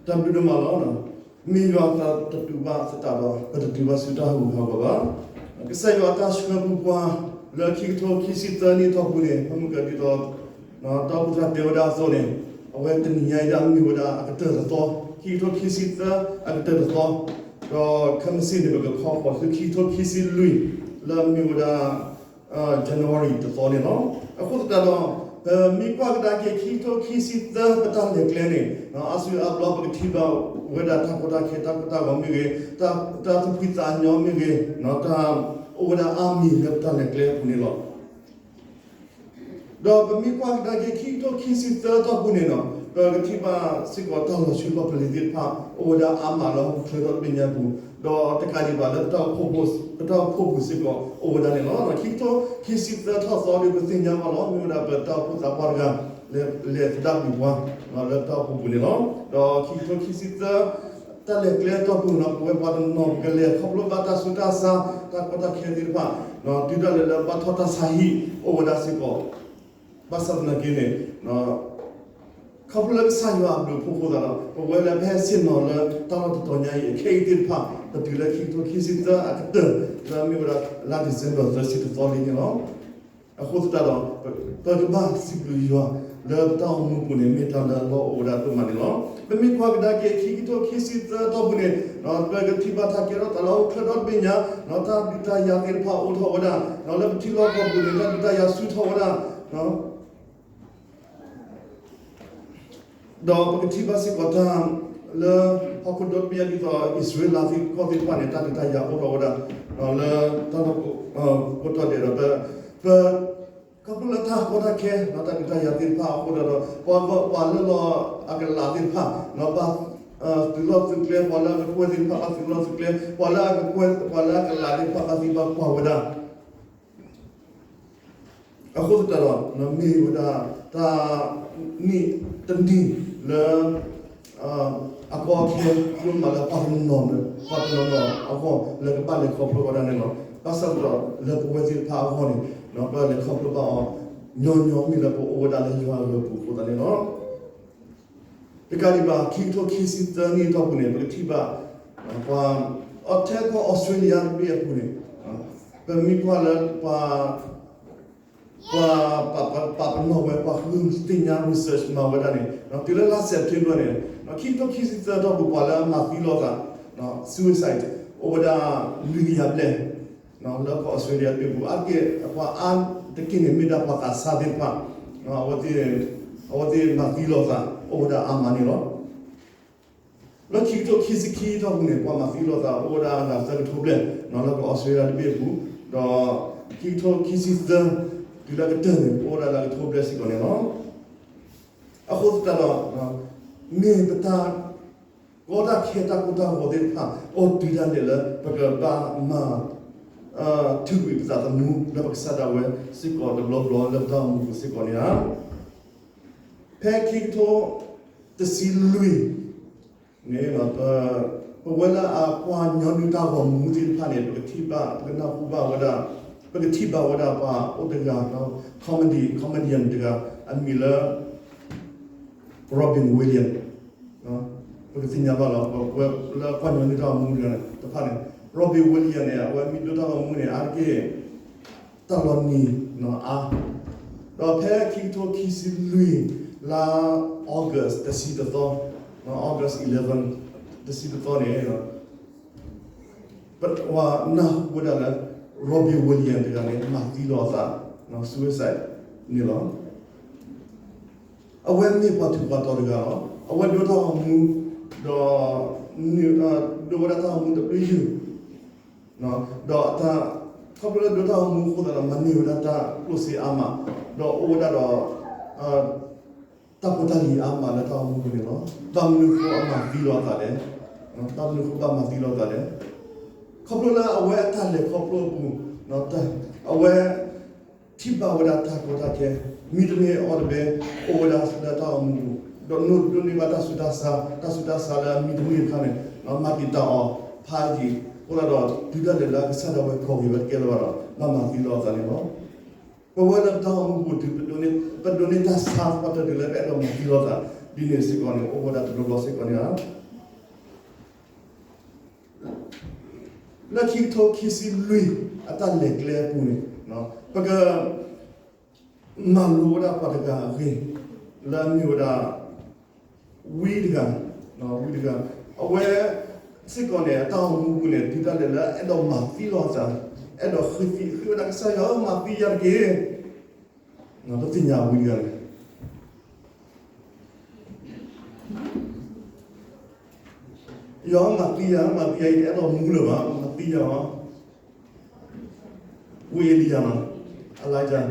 တၢ်ဘျုးဒိၣ်မးလီၤ. မ့ၢ်ယွၤသးတတူာ်ဘၣ်သတးဒီး ပတတုၤဘၣ်ဆူတၢ်ဟးဂူာ်ဟးဂီၤဘၣ်. ကစၢ်ယွၤအတၢ်ဆှၢပူၤပှၤ လၢခံကထိခံဆံသၢနံၣ်အတီၢ်ပူၤန့ၣ် ပမုၢ်ကဒ်သိး ဒီပုၢ်တၢ်တဲဝဲဒၣ်အသိးန့ၣ်, အဝဲတနံၤညါအံၤဒၣ်မ့ၢ်ဝဲဒၣ်အကတၢၢ်တသီ, ခံကထိခံဆံသၢအကတၢၢ်တသီ, ဒီးခဲမုၢ်ဆ့ၣ်န့ၣ် ပကခီဃီၤဆူခံကထိခံဆံလွံၢ် လၢမ့ၢ်ဝဲဒၣ် January တသီန့ၣ်လီၤ. အဃိသတးဒီး ပမ့ၢ်ကွၢ်ကဒါက့ၤခံကထိခံဆံသၢပတၢ်လဲၤကျဲန့ၣ် အါစုအါဘျီပကထံၣ်ဘၣ်ဝဲဒၣ်တၢ်ကီတၢ်ခဲ တၢ်ကိၢ်တၢ်ဂီၤမ့ၢ်ဂ့ၤ, တၢ်သူၣ်ဖှံသးညီမ့ၢ်ဂ့ၤ, တၢ်အိၣ်ဝဲဒၣ်အါမံၤလၢပတၢ်လဲၤကျဲအပူၤန့ၣ်လီၤ. ဒီးပမ့ၢ်ကွၢ်ကဒါက့ၤခံကထိခံဆံသၢအတီၢ်ပူၤန့ၣ်လီၤ, ပကထံၣ်ဘၣ်စ့ၢ်ကီးတၢ်လီၤဆူလီၤပလ့ၤသ့ၣ်တဖၣ် အိၣ်ဝဲဒၣ်အါမးလၢဟီၣ်ခိၣ်ချၢဒီတဘ့ၣ်ညါအပူၤ, ဒီးတကးဒံးဘၣ်လၢ ပတၢ်အိၣ်ဖှိၣ်ပူၤစ့ၢ်ကီးအိၣ်ဝဲဒၣ်န့ၣ်လီၤ. ခံကထိခံဆံသၢထီၣ်သီဒီး ပသ့ၣ်ညါဘၣ်လီၤ မ့ၢ်ဝဲဒၣ်ပတၢ်အိၣ်ဖှိၣ်သးပှၢ်တဂၤ လဲၤသဒၣ်ကွံာ်ပှၤ လၢပတၢ်အိၣ်ဖှိၣ်ပူၤန့ၣ်လီၤ. ဒီးခံကထိခံဆံသၢ တၢ်လဲၤကျဲအတီၢ်ပူၤန့ၣ် ပဝဲပှၤတနီၤ ပကလဲၤခီဖျိဘၣ်တၢ်ဆူးတၢ်ဆါ တၢ်ကီတၢ်ခဲသ့ၣ်တဖၣ်, တုၤဒၣ်လဲာ်လၢဘၣ်ထီၣ်တၢ်ဆါဟံၣ်အိၣ်ဝဲဒၣ်စ့ၢ်ကီး, ဘၣ်ဆၣ်သနာ်က့န့ၣ် ခီဖျိလၢကစၢ်ယွၤအဘျုးအဖှိၣ်အဃိသတးဒီး ပဝဲလၢပဟဲဆ့ၣ်နီၤလၢတၢ်လီၢ်တတီၤညါအံၤ အခဲအံၤသ့ၣ်တဖၣ် ပတုၤလၢခံကထိခံဆံသၢအကတၢၢ် လၢအမ့ၢ်ဝဲဒၣ်လါ December သၢဆံတသီလံန့ၣ်လီၤ. အဃိသတးဒီး ပကဘၣ်စံးဘျုးယွၤ လၢပတၢ်အိၣ်မူပူၤန့ၣ် မ့ၢ်တၢ်လၢအလီၢ်အိၣ်ဝဲဒၣ်ဒိၣ်မးန့ၣ်လီၤ. ပမ့ၢ်ကွၢ်ကဒါက့ၤခံကထိခံဆံသၢအတီၢ်ပူၤန့ၣ် ပကထံၣ်ဘၣ်တၢ်ကဲထီၣ်သးလၢဟီၣ်ခိၣ်ချၢဒီတဘ့ၣ်ညါ, တၢ်ဒုးတၢ်ယၤသ့ၣ်တဖၣ်အိၣ်ထီၣ်ဝဲဒၣ်, လၢပထံလီၢ်ကီၢ်ပူၤန့ၣ် တၢ်ဒုးတၢ်ယၤဆူၣ်ထီၣ်ဝဲဒၣ် ဒီးပကထံၣ်ဘၣ်စ့ၢ်ကီးတၢ်လၢ ဟီၣ်ခိၣ်ဒီတဘ့ၣ်ညါဒ်သိး အံၣ်စရ့လးသ့ၣ်ကီၢ်သ့ၣ်တဖၣ်န့ၣ် တၢ်ဒုးတၢ်ယၤအိၣ်ထီၣ်ဝဲဒၣ်, လၢတၢ်လီၢ်ကိးတီၢ်ဒဲးဒီး ပ ခီဖျိလၢတၢ်ကီတၢ်ခဲ တၢ်ဒုးတၢ်ယၤသ့ၣ်တဖၣ်အဃိဒီး ပှၤလၢလီၤအကလးသ့ၣ်တဖၣ် ဘၣ်သုးလီၢ်သုးကျဲ, ပှၤလၢအကကွဲၢ်သ့ၣ်တဖၣ် ဘၣ်သုးလီၢ်သုးကျဲ, ပှၤလၢအကကွဲၢ် ပှၤလၢအကလးသ့ၣ်တဖၣ် ဘၣ်သံဘၣ်ပှၢ်ဝဲဒၣ် အဃိသတးဒီး မ့ၢ်ဝဲဒၣ်တၢ်နံၣ်တနံၣ်လၢ အကီအခဲ ဒိၣ်မးလၢပှၤတနီၤနီၤ ပှၤတနီၤနီၤအဂီၢ် လၢကဘၣ်လဲၤခီဖျိဝဲဒၣ်န့ၣ်လီၤ. ဘၣ်ဆၣ်သတးဒီး လၢပဝဲသ့ၣ်တဖၣ်အဂီၢ်န့ၣ် ပလဲၤခီဖျိဘၣ်အီၤ ညီညီမ့ၢ်လၢပအိၣ်ဝဲဒၣ်လၢယွၤအဂီၢ်ပူၤအဃိသတးန့ၣ်လီၤ. တကးဒံးဘၣ် ခံကထိခံဆံသၢနံၣ်အတီၢ်ပူၤန့ၣ် ပကထံၣ်ဘၣ် ပှၤ အထဲကီၢ်အီစထြ့လယါတဘ့ၣ်အပူၤန့ၣ် ပမ့ၢ်ကွၢ်လၢပှၤ ပှၤပာ်ပနီၣ်ဝဲ ပှၤဃုသ့ၣ်ညါ research မၤဝဲဒၣ်န့ၣ် တုၤလၢလါ September န့ၣ် ခံကထိခံဆံသၢအတီၢ်ပူၤ ပှၤလၢအမၤသံလိာ်သး suicide အိၣ်ဝဲဒၣ်လွံၢ်ကယၤဘျဲၣ် လၢကီၢ်အီစထြ့လယါတဘ့ၣ်အပူၤ အါတက့ၢ် ပှၤအါတက့ၢ်န့ၣ် မ့ၢ်ဒၣ်ပှၤသးစၢ်သ့ၣ်တဖၣ် အဝဲသ့ၣ်မၤသံလိာ်သး အိၣ်ဝဲဒၣ်အါမးန့ၣ်လီၤ. လၢခံကထိခံဆံခံအတီၢ်ပူၤန့ၣ် ပှၤမၤသံလိာ်သးအိၣ်ဝဲဒၣ်အဂၤသၢကထိဘျဲၣ် လၢကီၢ်အီစထြ့လယါတဘ့ၣ်အပူၤ, ဒီးခံကထိခံဆံသၢ တုၤလၢကတၢၢ်န့ၣ် အိၣ်ဝဲဒၣ်လၢကထိဘျဲၣ်စ့ၢ်ကီးန့ၣ်လီၤ. အဃိသတးဒီး မ့ၢ်ပတၢ်ကီတၢ်ခဲတၢ်ကိၢ်တၢ်ဂီၤသ့ၣ်တဖၣ် အိၣ်တုၤဒၣ်လဲာ်လၢ ပကဘၣ်မၤ ထုးကွံာ်ပသးသမူလၢပကစၢ်ဒၣ်ဝဲစ့ၢ်ကီးတဘျီဘျီလၢပတၢ်အိၣ်မူပူၤစ့ၢ်ကီးန့ၣ်ဧါ. ဖဲခံကထိတဆံလွံၢ်န့ၣ် ပဝဲလၢအကွၢ်ညီနုၢ်တၢ်ဂီၤမူသ့ၣ်တဖၣ်န့ၣ် ပကထံၣ်ဘၣ် ပကနၢ်ဟူဘၣ်ဝဲဒၣ် ပကထံၣ်ဘၣ်ဝဲဒၣ်ပှၤအိၣ်တဂၤ comedy comedian တဂၤ အမံၤလၢ Robin Williams ပကသ့ၣ်ညါဘၣ်လီၤ ပဝဲလၢကွၢ်ညီနုၢ်တၢ်ဂီၤမူတဂၤန့ၣ်တဖၣ်န့ၣ် Robin Williams န့ၣ် အဝဲမ့ၢ်ဒိတၢ်ဂီၤမူန့ၣ် အါတက့ၢ် တၢ်လီၤနံၤအါ, ဒီးဖဲခံကထိခံဆံလွံၢ် လါ August တဆံတသီ, August eleven တဆံတသီန့ၣ် ပှၤနၢ်ဟူဝဲဒၣ်လၢ Robin Williams တဂၤန့ၣ် မၤသံလီၤအသး suicide န့ၣ်လီၤ. အဝဲမ့ၢ်ပှၤထူးပှၤတီၤတဂၤလီၤ. အဝဲဒိတၢ်ဂီၤမူ ဒီး ဒိဝဲဒၣ်တၢ်ဂီၤမူတဘျုးယုၢ် ဒီးတၢ် ခီဖျိလၢဒိတၢ်ဂီၤမူအဃိသတးဒီး မၤန့ၢ်ဝဲဒၣ်တၢ်ကျိၣ်စ့အါမး, ဒီးအိၣ်ဝဲဒၣ်ဒီး တၢ်ဖိတၢ်လံၤအါမးလၢတၢ်ဂီၤမူပူၤန့ၣ်လီၤ. ဘၣ်မနုၤအဃိအမၤသံလီၤအသးလဲၣ်, ဘၣ်မနုၤအဃိဘၣ်မၤသံလီၤအသးလဲၣ်, ခီဖျိလၢအဝဲအတၢ်လဲၤခီဖျိအပူၤ အဝဲ ထံၣ်ဘၣ်ဝဲဒၣ်တၢ်ကီတၢ်ခဲ မံတန့ၢ်အီၤတဘဲ အိၣ်ဝဲဒၣ်လၢတၢ်ဂီၤမူပူၤ, ဒီးဒိးန့ၢ်ဘၣ်တၢ်ဆူးတၢ်ဆါ, တၢ်ဆူးတၢ်ဆါလၢမံတန့ၢ်တခါန့ၣ် မၤတံာ်တာ်အီၤဖးယံၤ, အဃိသတးဒီး တုၤဒၣ်လဲာ်လၢအကစၢ်ဒၣ်ဝဲခီၣ်က့ၤဝဲတကဲလၢၤဘၣ်ဒီး ဘၣ်မၤသံလီၤအသးန့ၣ်လီၤ. ပဝဲလၢပတၢ်ဂီၤမူပူၤတုၤ ပဒိးန့ၢ်တၢ်ဆါသပှၢ်တၢၢ်တုၤလၢပအဲၣ်ဒိးမၤသံလီၤသး, ဒ်န့ၣ်စ့ၢ်ကီးန့ၣ် အိၣ်ဝဲဒၣ်တဘျီဘျီစ့ၢ်ကီးန့ၣ်ဧါ. လၢခံကထိခံဆံလွံၢ်အတၢ်လဲၤကျဲအပူၤန့ၣ် ပက မၤလိဝဲဒၣ်ပှၤတဂၤအဂ့ၢ် လၢအမ့ၢ်ဝဲဒၣ် ဝံတဂၤ, ဝံတဂၤ, အဝဲစ့ၢ်ကီးန့ၣ် အတၢ်အိၣ်မူပူၤန့ၣ် တုၤဒၣ်လဲာ်လၢအဲၣ်ဒိးမၤသံလီၤအသး, အဲၣ်ဒိးဃ့သံ ဃ့ဝဲဒၣ်ကစၢ်ယွၤဧၢ မၤသံယၤတက့ၢ်. ပသ့ၣ်ညါဝံတဂၤန့ၣ် ယွၤမၤသံယၤ မၤသံယၤ ယတအဲၣ်ဒိးမူလၢၤဘၣ် မၤသံယၤလီၤ. ဝံအ့လံယၤလီၤ Elijah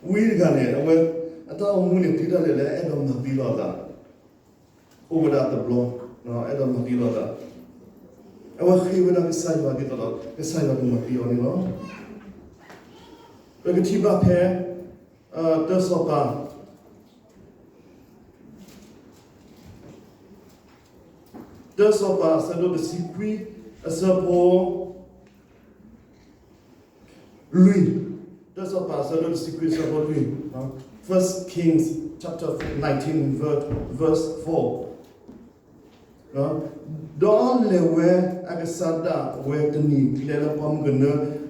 ဝံတဂၤန့ၣ် အဝဲ အတၢ်အိၣ်မူန့ၣ် တုၤဒၣ်လဲာ်လၢအဲၣ်ဒိးမၤသံလီၤအသး, အိၣ်ဝဲဒၣ်တဘျီ အဲၣ်ဒိးမၤသံလီၤအသး, အဝဲဃ့ဝဲဒၣ်ကစၢ်ယွၤဒ်သိးဒီး ကစၢ်ယွၤကမၤသံအီၤန့ၣ်လီၤ. ပကထံၣ်ဘၣ်ဖဲ တၢစီၤပၤ တၢစီၤပၤအဆၢဒိၣ်တဆံခွံ အဆၢဖိလွံၢ်, တၢစီၤပၤအဆၢဒိၣ်တဆံခွံအဆၢဖိလွံၢ်, First Kings chapter nineteen verse, verse four. ဒီးလဲၤဝဲအကစၢ်ဒၣ်ဝဲတနံၤကျဲလၢပှၢ်မုၢ်ကနၢ,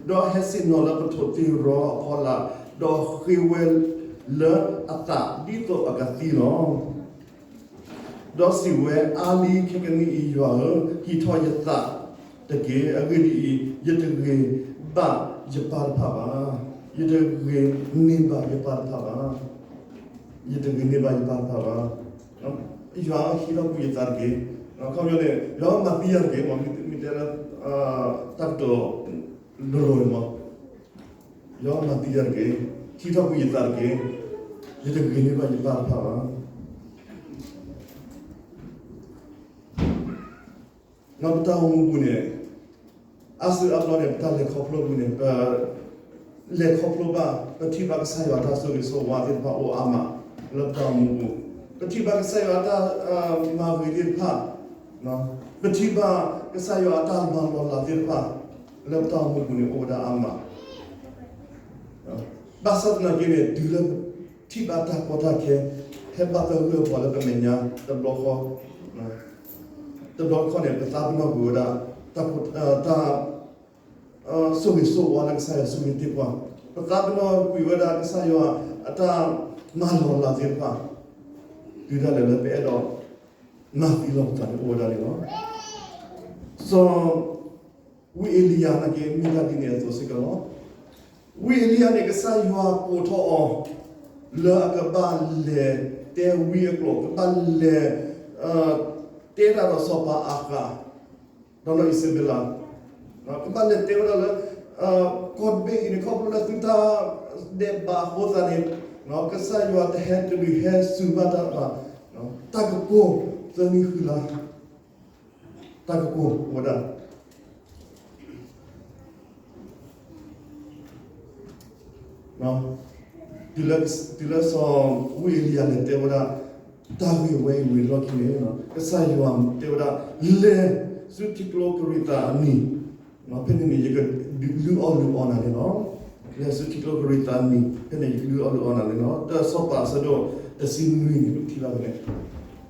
ဒီးဟဲဆ့ၣ်နီၤလၢပထိးတ့ရီအဖီလာ်, ဒီးဃ့ဝဲလၢအသးဒ်သိးအကသံလီၤ. ဒီးစံးဝဲ, အါလံခဲကနံၣ်အံၤယွၤဧၢ, ဟံးထီၣ်ယသးတက့ၢ်. အဂ့ၢ်ဒ်အံၤ, ယတဂ့ၤဘၣ်ယပၢ်တဖၣ်ဘၣ်. ယတဂ့ၤန့ၢ်ဘၣ်ယပၢ်တဖၣ်ဘၣ်. ယတဂ့ၤန့ၢ်ဘၣ်ယပၢ်တဖၣ်ဘၣ်. ယွၤဧၢ, ဟံးထီၣ်ကွံာ်ယသးတက့ၢ်. အခီပညီန့ၣ် ယွၤမၤသံယၤတက့ၢ်, မ့ၢ်တဲလၢ တၢ်ကတိၤလိၤလိၤန့ၣ်မး, ယွၤမၤသံယၤတက့ၢ်, ဟံးထီၣ်ကွံာ်ယသးတက့ၢ်, ယတဂ့ၤန့ၢ်ဘၣ်ယပၢ်တဖၣ်ဘၣ်. ပတၢ်အိၣ်မူပူၤန့ၣ် အါစုအါဘျီန့ၣ် ပတၢ်လဲၤခီဖျိပူၤန့ၣ် ပလဲၤခီဖျိဘၣ် ပထံၣ်ဘၣ်ကစၢ်ယွၤအတၢ်ဆိၣ်ဂ့ၤဆိၣ်ဝါသ့ၣ်တဖၣ်အိၣ်အါမး လၢပတၢ်အိၣ်မူပူၤ, ပထံၣ်ဘၣ်ကစၢ်ယွၤအတၢ်မၤဂ့ၤသ့ၣ်တဖၣ်, ပထံၣ်ဘၣ်ကစၢ်ယွၤအတၢ်မၤလီၤလးသ့ၣ်တဖၣ် လၢပတၢ်အိၣ်မူပူၤန့ၣ် အိၣ်ဝဲဒၣ်အါမး. ဘၣ်ဆၣ်သနာ်က့န့ၣ် တုၤလၢပထံၣ်ဘၣ်တၢ်ကီတၢ်ခဲ ဟဲဘၣ်သဂၢၢ်ပှၤလၢပမဲာ်ညါတဘျီဃီ, တဘျီတခီၣ်န့ၣ် ပသးပ့ၤနီၣ်ကွံာ်ဝဲဒၣ် တၢ် ဆိၣ်ဂ့ၤဆိၣ်ဝါလၢကစၢ်ယွၤဆိၣ်ဂ့ၤတ့ၢ်ပှၤ, ပသးပ့ၤနီၣ်ကွံာ်ဝဲဒၣ်ကစၢ်ယွၤအတၢ်မၤလီၤလးသ့ၣ်တဖၣ်, တုၤဒၣ်လဲာ်လၢပအဲၣ်ဒိးမၤသံလီၤပသးန့ၣ်အိၣ်ဝဲဒၣ်န့ၣ်လီၤ. စီၤ ဝံအ့လံယၤနာ်က့ မ့ၢ်တၢ်ဒ်န့ၣ်အသိးစ့ၢ်ကီးလီၤ. ဝံအ့လံယၤန့ၣ် ကစၢ်ယွၤကိးထီၣ်အီၤ လၢအကဘၣ်လဲၤတဲဝံအကျိာ်, ကဘၣ်လဲၤ တဲတၢ်ဒီးစီၤပၤအၤဃး ဒီးနီၢ်အံၤစဘ့လး, ကဘၣ်လဲၤတဲဝဲဒၣ်လၢ ကီၢ်တဘ့ၣ်အံၤန့ၣ် ခီဖျိလၢသုတၢ်ဒဲးဘးအဃိသတးန့ၣ် ကစၢ်ယွၤတဟဲတဒုးဟဲစူၤဘၣ်တၢ်ဘၣ်, တၢ်ကကိၢ်သၢနံၣ်ဃုလါ တၢ်ကကိၢ်ဝဲဒၣ် တုၤလၢစီၤဝံအ့လံယၤလဲၤတဲဝဲဒၣ် တၢ်ဂ့ၢ်ဝဲအံၤဝံၤအလီၢ်ခံန့ၣ် ကစၢ်ယွၤတဲဝဲဒၣ် လဲၤဆူထံကျိကရံးသးအနံၤ, ဖဲန့ၣ်န့ၣ် ယကလုၢ်အီၣ်လုၢ်အီနၤန့ၣ်လီၤ. လဲၤဆူထံကျိကရံးသးအနံၤ ဖဲန့ၣ်ယကလုၢ်အီၣ်လုၢ်အီနၤန့ၣ်လီၤ. တၢ်စီၤပၤအဆၢဒိၣ်တဆံနွံန့ၣ် ပထံၣ်ဘၣ်ဖဲန့ၣ်,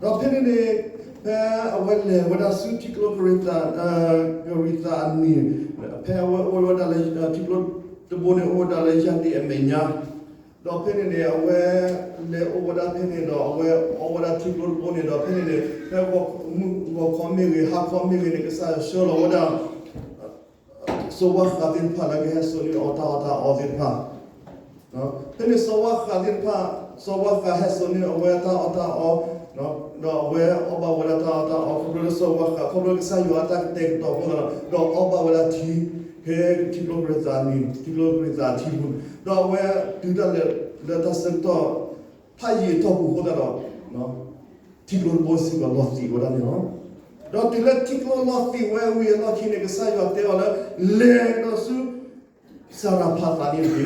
ဒီးဖဲန့ၣ်န့ၣ် ဖဲအဝဲလဲၤဝဲဒၣ်ဆူထံကျိကရံးသး ကရံးသးအနံၤ, ဖဲအဝဲအိၣ်ဝဲဒၣ်လၢ ထံကျိတဘိန့ၣ် အိၣ်ဝဲဒၣ်လၢယၤဒ့ၣ်အမဲာ်ညါ, ဒီးဖဲန့ၣ်န့ၣ် အဝဲလဲၤအိၣ်ဝဲဒၣ်ဖဲန့ၣ်ဒီး အဝဲအီဝဲဒၣ်ထံကျိတဘိန့ၣ်ဒီး ဖဲန့ၣ်န့ၣ် ဖဲဂီၤခီမ့ၢ်ဂ့ၤ ဟါခီမ့ၢ်ဂ့ၤန့ၣ် ကစၢ်ယွၤဆှၢလီၤဝဲဒၣ် စီၤဝါဃးသ့ၣ်တဖၣ်လၢကဟဲစိာ်န့ၢ်အီၤတၢ်အီၣ်တၢ်အီသ့ၣ်တဖၣ်, ဖဲန့ၣ်စီၤဝါဃးသ့ၣ်တဖၣ် စီၤဝါဃးဟဲစိာ်န့ၢ်အဝဲတၢ်အီၣ်တၢ်အီ, ဒီးအဝဲအီၣ်ဘၣ်ဝဲဒၣ်တၢ်အီၣ်တၢ်အီ ခီဖျိလၢစီၤဝါဃး ခီဖျိလၢကစၢ်ယွၤအတၢ်ကတဲာ်ကတီၤအဃိသတးဒီး ဒီးအီၣ်ဘၣ်ဝဲဒၣ်ထံ ဖဲထံကျိကရံးသးအနံၤ ထံကျိကရံးသးအထံပူၤ, ဒီးအဝဲတုၤဒၣ်လဲာ်လၢတၢ်ဆၢကတီၢ် ဖးယံာ်အတီၢ်ပူၤအဃိသတးဒီး ထံကျိတဘိစ့ၢ်ကီးလီၤသံးဝဲဒၣ်န့ၣ်လီၤ. ဒီးတုၤလၢထံကျိလီၤသံးဝဲဝံၤအလီၢ်ခံန့ၣ် ကစၢ်ယွၤတဲအီၤလၢ လဲၤဒီးဆူ စၤရဖးသးန့ၣ်တက့ၢ်.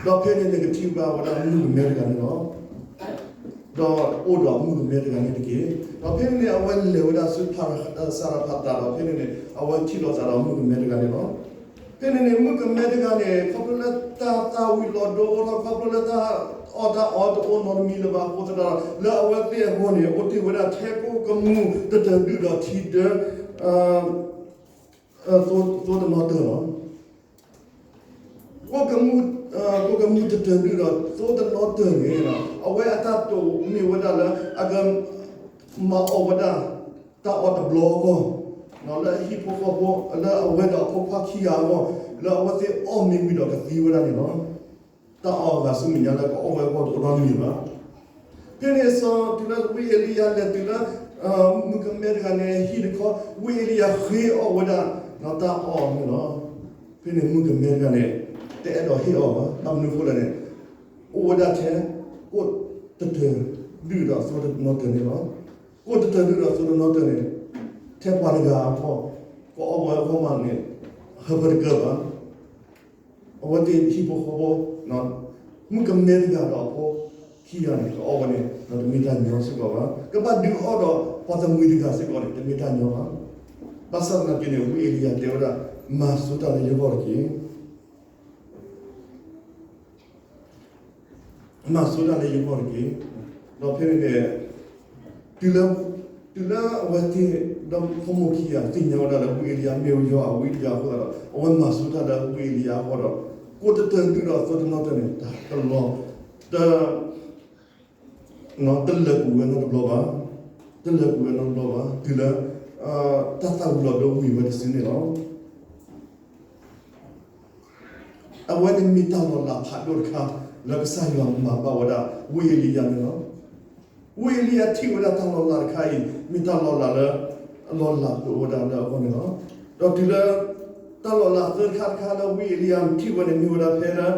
ဒီးဖဲန့ၣ်နကထံၣ်ဘၣ်ဝဲဒၣ်မုၣ်ကမဲတဂၤန့ၣ်လီၤ. ဒီးအိၣ်ဒီးမုၣ်ကမဲတဂၤန့ၣ်တက့ၢ်. ဒီးဖဲန့ၣ်န့ၣ် အဝဲလဲၤဝဲဒၣ်ဆူ စၤရဖးသးဒီး ဖဲန့ၣ်န့ၣ် အဝဲထံၣ်လိာ်သးဒီးမုၣ်ကမဲတဂၤန့ၣ်လီၤ. ဖဲန့ၣ်န့ၣ် မုၣ်ကမဲတဂၤန့ၣ် ခီဖျိလၢတၢ်သၣ်ဝံၤလီၤဒိအိၣ်ထီၣ် ခီဖျိလၢတၢ်အီၣ်တၢ်အီတအိၣ်နီတမံၤလၢၤဘၣ်အဃိသတးဒီး လၢအဝဲသ့ၣ်အဂီၢ်န့ၣ် အိၣ်တ့ၢ်ဝဲဒၣ်ထဲကိၣ်ကမူၣ်တတၢၢ်ဒုၣ်ဒီးထံဒၢ သိတနီတၢၢ်လီၤ. ကိၣ်ကမူၣ်တတၢၢ်ဒုၣ်ဒီးသိတနီတၢၢ်န့ၣ် အဝဲအတၢ်တိာ်မ့ၢ်ဝဲဒၣ်လၢအကမၤအီၣ်ဝဲဒၣ် တၢ်အီၣ်တဘျီအဂီၢ် လၢအဟံၣ်ဖိဃီဖိ လၢအဝဲဒီးအဖိခွါခံဂၤအဂီၢ် လၢအဝဲသ့ၣ်အီၣ်မ့ၢ်ဝံၤဒီးကသံဝဲဒၣ်န့ၣ်လီၤ. တၢ်အီၣ်အဂၤဆူမဲာ်ညါလၢကအီၣ်ဝဲအဂီၢ်တအိၣ်နီတမံၤဘၣ်. ဖဲန့ၣ်စီၤတုၤလၢဝံအ့လံယၤလဲၤတုၤလၢ မုၣ်ကမဲတဂၤန့ၣ် ဟံၣ်တခီ ဝံအ့လံယၤဃ့အီၣ်ဝဲဒၣ် တၢ်အီၣ်န့ၣ်လီၤ. ဖဲန့ၣ်မုၣ်ကမဲတဂၤန့ၣ် တအဲၣ်ဒိးဟ့ၣ်အီၣ်ဘၣ် ဘၣ်မနုၤအဃိလဲၣ်န့ၣ် အိၣ်ဝဲဒၣ်ထဲ ကိၣ်တတၢၢ်ဒုၣ်ဒီးသိတနီတၢၢ်န့ၣ်လီၤ. ကိၣ်တတၢၢ်ဒုၣ်ဒီးသိတနီတၢၢ်န့ၣ် ထဲပှၤတဂၤအဂီၢ် ကအီၣ်ဝဲအဂီၢ်မးန့ၣ် ဟၢဖၢတကၢဘၣ်. အဝဲသ့ၣ်ဟံၣ်ဖိဃီဖိ မုၣ်ကမဲတဂၤဒီးအဖိခံဂၤန့ၣ် ကအီၣ်ဝဲန့ၣ် တမ့ၢ်တၢ်ညီစ့ၢ်ကီးဘၣ်. ကဘၣ်ဒုးအီၣ်ဒီးပှၤတမှံၤတဂၤစ့ၢ်ကီးန့ၣ် တမ့ၢ်တၢ်ညီဘၣ်. ဘၣ်ဆၣ်သနာ်က့န့ၣ် ဝံအ့လံယၤတဲဝဲဒၣ် မၤဆိတၢ်လၢယဂီၢ်တက့ၢ်. မၤဆိတၢ်လၢယဂီၢ်တက့ၢ်. ဒီးဖဲန့ၣ်န့ၣ် တုၤလၢ တုၤလၢအဝဲသ့ၣ်ဒီးဖိမိၢ်ခံဂၤသ့ၣ်ညါဝဲဒၣ်လၢဝံအ့လံယၤမ့ၢ်ယွၤအဝံတဂၤအဃိသတးဒီး အဝဲမၤဆိတၢ်လၢဝံအ့လံယၤအဂီၢ်ဒီး ကိၣ်တတၢၢ်ဒုၣ်ဒီးသိတနီတၢၢ်န့ၣ် တၢ်ကလီၤ တ တလၢာ်ကွံာ်ဝဲနီတဘျီဘၣ်. တလၢာ်ကွံာ်ဝဲနီတဘျီဘၣ် တုၤလၢ တၢ်သၣ်ဝံၤလီၤဒိဝံၤဝဲတစုန့ၣ်လီၤ. အဝဲန့ၣ်မ့ၢ်တၢ်လီၤလးဖးဒိၣ်တခါ လၢကစၢ်ယွၤမၤဘၣ်ဝဲဒၣ်ဝံအ့လံယၤန့ၣ်လီၤ. ဝံအ့လံယၤထံၣ်ဝဲဒၣ်တၢ်လီၤလးတခါအံၤ မ့ၢ်တၢ်လီၤလးလၢ အလီၤလးဒိၣ်ဝဲဒၣ်လၢအဂီၢ်န့ၣ်လီၤ. ဒီးတုၤလၢ တၢ်လီၤလးသၢခါတခါလၢဝံအ့လံယၤထံၣ်ဝဲန့ၣ်မ့ၢ်ဝဲဒၣ်ဖဲလၢ ဝံအ့လံ